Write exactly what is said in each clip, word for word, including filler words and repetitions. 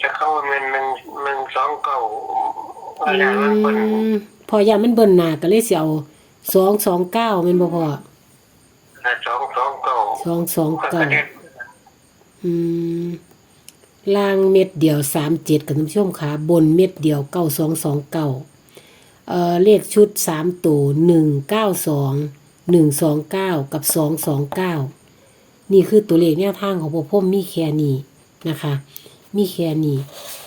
แต่เขาว่าแม่นหนึ่ง หนึ่งสองเก้า อืม พ่อย่านมันเบิ่นหน้าก็เลยสิเอา สองสองเก้า แม่นบ่พ่อ สองสองเก้า สองสองเก้า อืม ล่างเม็ดเดียว สามเจ็ด ค่ะท่านผู้ชมค่ะ บนเม็ดเดียว เก้าสองสองเก้า เอ่อ เลขชุดสามตัว หนึ่งเก้าสอง หนึ่งสองเก้า กับ สองสองเก้า นี่คือตัวเลขแนวทางของพ่อพรหมมีแค่นี้นะคะ มีแค่นี้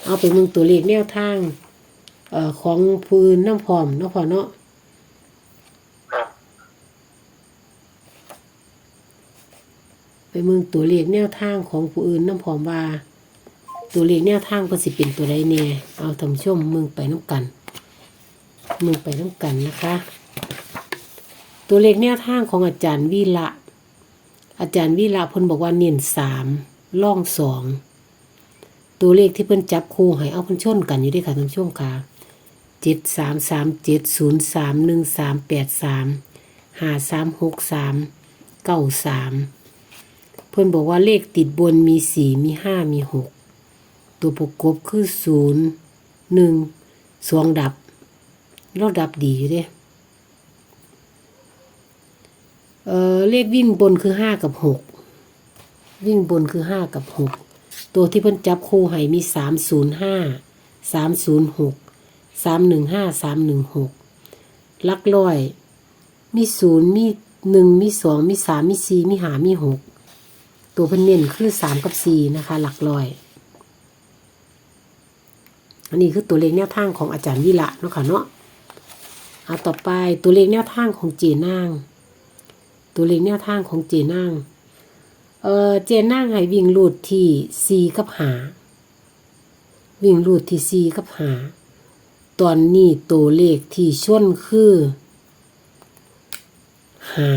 เอาไปเบิ่งตัวเลขแนวทาง เอ่อ ของผู้อื่นนำพร้อมเนาะพ่อเนาะ ครับ ไปเบิ่งตัวเลขแนวทางของผู้อื่นนำพร้อมว่า ตัวเลขแนวทางเพิ่นสิเป็นตัวใดแน่ เอาท่านผู้ชมเบิ่งไปนำกัน เบิ่งไปนำกันนะคะ ตัวเลขแนวทางของอาจารย์วีระ อาจารย์วีระเพิ่นบอกว่าเน้นสาม รองสอง ตัวเลขที่เพิ่นจับคู่ให้ เอา เพิ่นชนกันอยู่เด้อค่ะท่านผู้ชมค่ะ เจ็ดสามสามเจ็ด ศูนย์สามหนึ่งสามแปดสาม ห้าสามหกสาม เก้าสาม เพิ่นบอกว่าเลขติดบนมีสี่ มีห้า มีหก ตัวประกบคือศูนย์ หนึ่ง สองดับ ลาวดับดีอยู่เด้ เอ่อ เลขวิ่งบนคือห้ากับหก วิ่งบนคือห้ากับหก ตัวที่เพิ่นจับคู่ให้มีสามศูนย์ห้า สามศูนย์หก สามหนึ่งห้า สามหนึ่งหก หลักร้อย มีศูนย์ มีหนึ่ง มีสอง มีสาม มีสี่ มีห้า มีหก ตัวเพิ่นเน้นคือสามกับสี่นะคะ หลักร้อย อันนี้คือตัวเลขแนวทางของอาจารย์วีระเนาะค่ะเนาะ เอา ต่อไปตัวเลขแนวทางของเจ๊นาง ตัวเลขแนวทางของเจ๊นาง เอ่อ เจ๊นางให้วิ่งรูดที่สี่กับห้า วิ่งรูดที่สี่กับห้า ตอนนี้ตัวเลขที่ชนคือ ห้า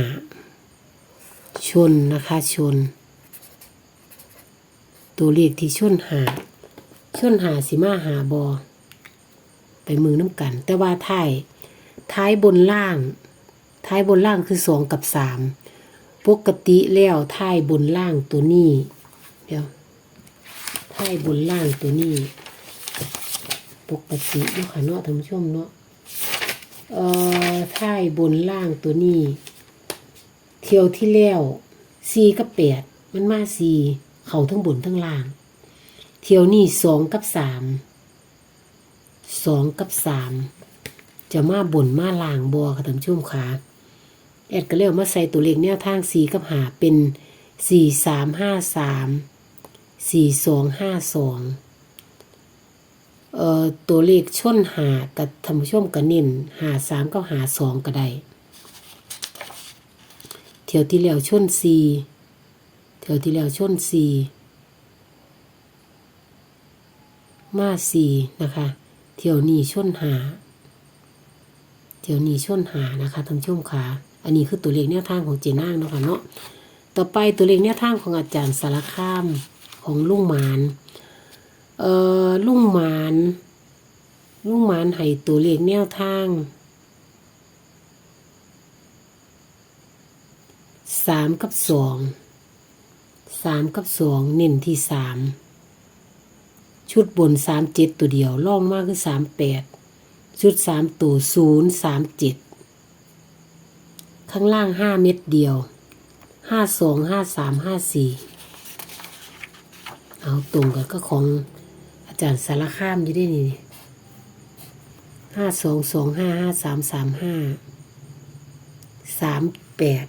ชนนะคะ ชน ตัวเลขที่ชนห้า ชนห้าสิมาห้าบ่ ไปเบิ่งนำกัน แต่ว่าท้าย ท้ายบนล่าง ท้ายบนล่างคือสองกับสาม ปกติแล้วท้ายบนล่างตัวนี้ เดี๋ยว ท้ายบนล่างตัวนี้ ปกติเนาะค่ะเนาะท่านผู้ชมเนาะ เอ่อ ท้ายบนล่างตัวนี้ เที่ยวที่แล้ว สี่กับแปด มันมาสี่ เข้าทั้งบนทั้งล่าง เที่ยวนี้ สองกับสาม สองกับสาม จะมาบนมาล่างบ่ค่ะท่านผู้ชมคะ แอดก็เลยเอามาใส่ตัวเลขแนวทางสี่กับห้า เป็น สี่สามห้าสาม สี่สองห้าสอง เอ่อ ตัวเลขชนห้า กับท่านผู้ชมก็เน้น ห้าสาม กับ ห้าสอง ก็ได้ เที่ยวที่แล้วชนสี่ เที่ยวที่แล้วชนสี่ มาสี่นะคะ เที่ยวนี้ชนห้า เที่ยวนี้ชนห้านะคะท่านผู้ชมคะ อันนี้คือตัวเลขแนวทางของเจ๊นางเนาะค่ะเนาะ ต่อไปตัวเลขแนวทางของอาจารย์สารคาม ของลุงหมาน เอ่อ ลุงหมาน ลุงหมานให้ตัวเลขแนวทาง สามกับสอง สามกับสอง เน้นที่สาม ชุดบน สามเจ็ด ตัวเดียว รองมาคือ สามแปด ชุดสามตัว ศูนย์สามเจ็ด ข้างล่าง ห้า เม็ดเดียว ห้าสอง ห้าสาม ห้าสี่ เอาตรงกันก็ของอาจารย์สารคามอยู่ได้นี่ ห้าสองสองห้า ห้าสามสามห้า สามแปด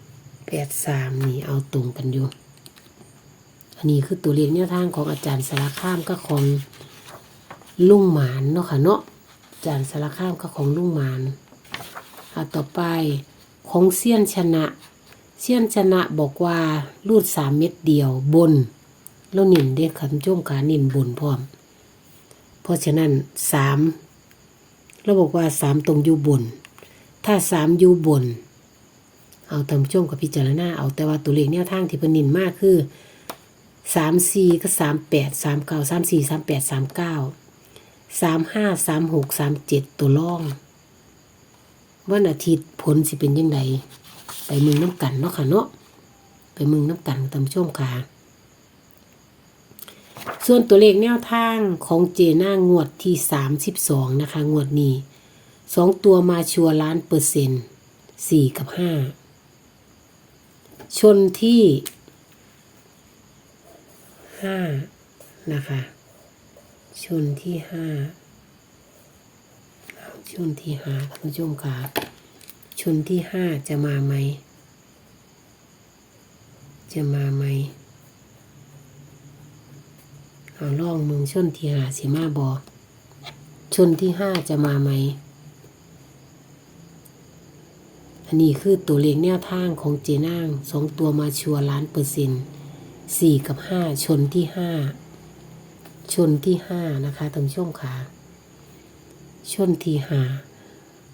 แปดสาม นี่เอาตรงกันอยู่ อันนี้คือตัวเลขแนวทางของอาจารย์สารคามกับของลุงหมานเนาะค่ะเนาะ อาจารย์สารคามกับของลุงหมาน อ่ะ ต่อไปของเซียนชนะ เซียนชนะบอกว่ารูดสามเม็ดเดียวบน แล้วเน้นเด้อค่ะท่านผู้ชมค่ะ เน้นบนพร้อม เพราะฉะนั้นสาม เราบอกว่าสามต้องอยู่บน ถ้าสามอยู่บน เอาท่านผู้ชมก็พิจารณาเอา แต่ว่าตัวเลขแนวทางที่เพิ่นเน้นมาคือ สามสี่ กับ สามแปด สามเก้า สามสี่ สามแปด สามเก้า สามห้า สามหก สามเจ็ด ตัวรอง วันอาทิตย์ผลสิเป็นจั่งใด ไปเบิ่งนำกันเนาะค่ะเนาะ ไปเบิ่งนำกันท่านผู้ชมค่ะ ส่วนตัวเลขแนวทางของเจนางงวดที่สามสิบสองนะคะ งวดนี้สองตัวมาชัวร์ล้านเปอร์เซ็นต์ สี่ กับ ห้า ชนที่ ห้า นะคะ ชนที่ ห้า ชนที่ ห้า ท่านผู้ชมคะ ชนที่ ห้า จะมาไหม จะมาไหม เอาลองเบิ่ง ชนที่ ห้า สิมาบ่ ชนที่ ห้า จะมาไหม อันนี้คือตัวเลขแนวทางของเจนาง สองตัวมาชัวร์ล้านเปอร์เซ็นต์ สี่ กับ ห้า ชนที่ ห้า ชนที่ ห้า นะคะท่านผู้ชมคะ ชนที่ ห้า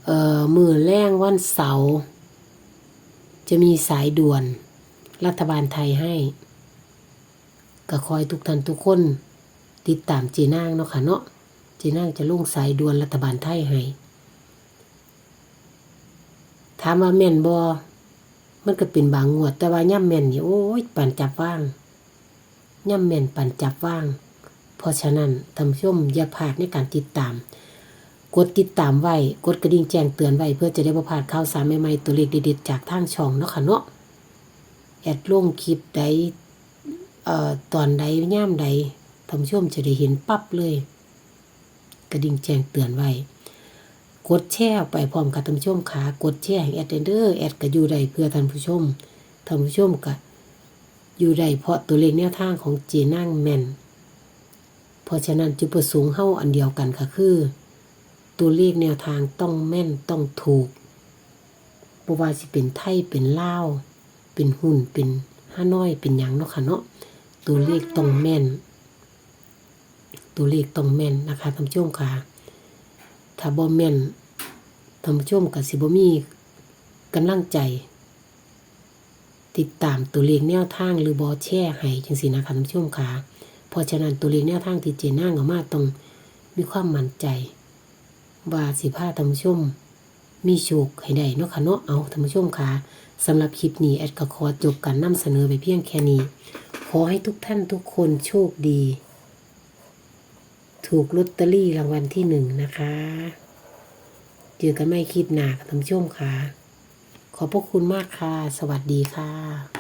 เอ่อ มื้อแลงวันเสาร์ จะมีสายด่วนรัฐบาลไทยให้ ก็ขอให้ทุกท่านทุกคนติดตามเจนางเนาะค่ะเนาะ เจนางจะลงสายด่วนรัฐบาลไทยให้ ถามว่าแม่นบ่ มันก็เป็นบางงวด แต่ว่ายามแม่นนี่ โอ้ย ปานจับวาง ยามแม่นปานจับวาง เพราะฉะนั้นท่านผู้ชมอย่าพลาดในการติดตาม กดติดตามไว้ กดกระดิ่งแจ้งเตือนไว้ เพื่อจะได้บ่พลาดข่าวสารใหม่ๆ ตัวเลขเด็ดๆ จากทางช่องเนาะค่ะเนาะ แอดลงคลิปใด เอ่อ ตอนใด ยามใด ท่านผู้ชมจะได้เห็นปั๊บเลย กระดิ่งแจ้งเตือนไว้ กดแชร์ออกไปพร้อมค่ะท่านผู้ชมค่ะ กดแชร์ให้แอดเด้อ แอดก็อยู่ได้เพื่อท่านผู้ชม ท่านผู้ชมก็อยู่ได้เพราะตัวเลขแนวทางของเจนางแม่น เพราะฉะนั้นจุดประสงค์เฮาอันเดียวกันก็คือ ตัวเลขแนวทางต้องแม่นต้องถูก บ่ว่าสิเป็นไทยเป็นลาว เป็นหุ้น เป็นฮานอย เป็นหยังเนาะค่ะเนาะ ตัวเลขต้องแม่น ตัวเลขต้องแม่นนะคะท่านผู้ชมค่ะ ถ้าบ่แม่น ท่านผู้ชมก็สิบ่มีกำลังใจ ติดตามตัวเลขแนวทางหรือบ่แชร์ให้จังซี้นะคะท่านผู้ชมค่ะ เพราะฉะนั้นตัวเลขแนวทางที่เจนางเอามาต้องมีความมั่นใจ ว่าสิพาท่านผู้ชมมีโชคให้ได้เนาะค่ะเนาะ เอาท่านผู้ชมค่ะ สำหรับคลิปนี้แอดก็ขอจบการนำเสนอไปเพียงแค่นี้ ขอให้ทุกท่านทุกคนโชคดี ถูกลอตเตอรี่รางวัลที่หนึ่งนะคะ เจอกันใหม่คลิปหน้าค่ะท่านผู้ชมค่ะ ขอบพระคุณมากค่ะ สวัสดีค่ะ